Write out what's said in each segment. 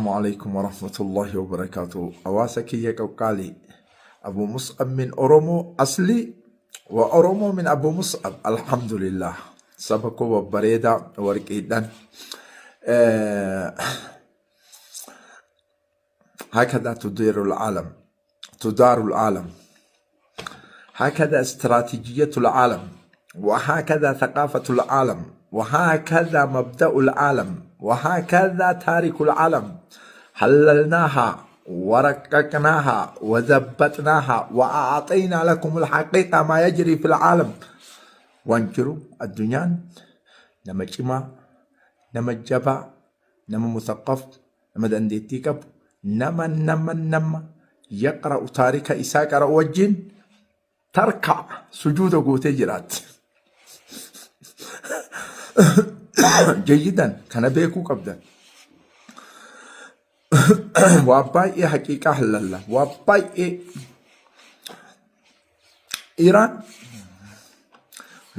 Assalaamu alaikum warahmatullahi wabarakaatu. Hawaasa kiyya qaqqaalii. Abu Mus'ab min Oromoo asli wa Oromoo min Abu Mus'ab. Alhamdulillah. Saba koo babbareedaa warqiidhaan. هكذا تدير العالم، تدار العالم، هكذا استراتيجية العالم، وهكذا ثقافة العالم، وهكذا مبدأ العالم، وهكذا تارك العالم. حللناها ورققناها وزبطناها وأعطينا لكم الحقيقة ما يجري في العالم. Waan jiru addunyaan nama cimaa, nama jabaa, nama musaqqaf, nama dandeettii qabu, nama nama nama yaqra'u taarika isaa qara'u wajjin tarka sujuuda gootee jiraatti. Jayyidan kana beekuu qabdan. Waa baay'ee haqiiqaa hallalla. Waa baay'ee Iraan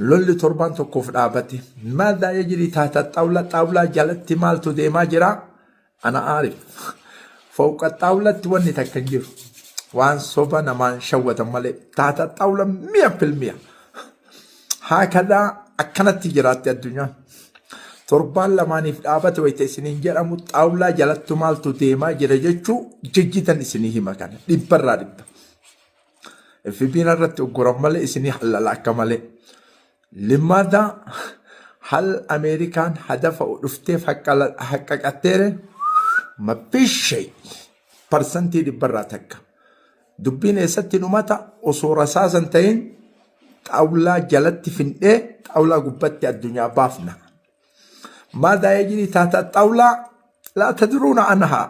lolli torbaan tokkoof dhaabate. Maadhaa yajrii taata xaawla xaawlaa jalatti maaltu deemaa jira? Ana aarif. Fooqa xaawlatti wanni takka hin jiru. Waan soba namaan shawwatan malee. Taata xaawla mi'a filmiya. Haakadaa akkanatti jiraatti addunyaan. Torbaan lamaaniif dhaabate wayita isiniin jedhamu xaawlaa jalattu maaltu deemaa jira jechuu jijjitan isinii hima kana dhibbarraa dhibba. FB'n irratti ugguran malee isinii hallala akka malee. Limaada hal Ameerikaan hadafa dhufteef haqqaqatteere mafii parsantii dhibbarraa takka. Dubbiin eessatti dhumata osoo rasaasan ta'in xaawulaa jalatti findhee xaawulaa gubbatti addunyaa baafna. Maadaa yajrii taata xaawulaa laa tadruuna anhaa.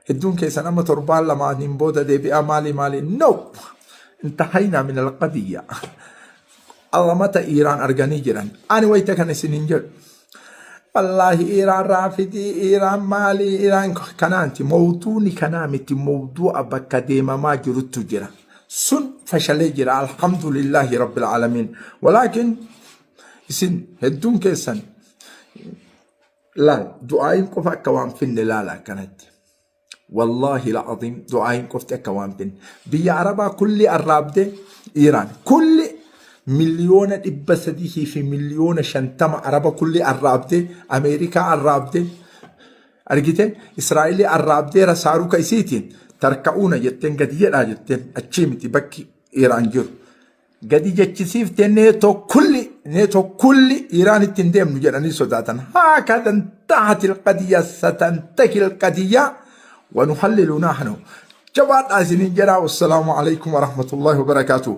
Hedduun keessan amma torbaan lamaaniin booda deebi'aa maali maali no intahaynaa min alqadiyya. Alamata Iiraan arganii jiran. Ani wayita kan isin hin jedhu. Wallaahi Iiraan raafidii, Iiraan maalii, Iiraan kanaanti. Mawduuni kanaa miti mawduu'a bakka deemamaa jiruttu jira. Sun fashalee jira. Alhamdulillaahi rabbil aalamiin. Walaakin isin hedduun keessan laal du'aayin qofa akka waan finne laala akkanatti. Wallaahi la'aziim du'aayin qofti akka waan finne. Biyya Arabaa kulli arraabde Iiraan kulli 350,000,000 Araba kulli arraabde Ameerikaa arraabde argite Israa'elii arraabdee saaruka isiitiin tarka'uuna jetteen gadi jedhaa jetteen achii miti bakki Iiraan jiru. Gadi jechisiifte neetoo kulli neetoo kulli Iiraanitti hin deemnu jedhanii sodaatan. Haakadha intahat ilqadiyya satantahi ilqadiyya wanuhallilu nahnu. Jabaadhaa isiniin jedhaa. Wassalaamu alaikum warahmatullahi wabarakaatuh.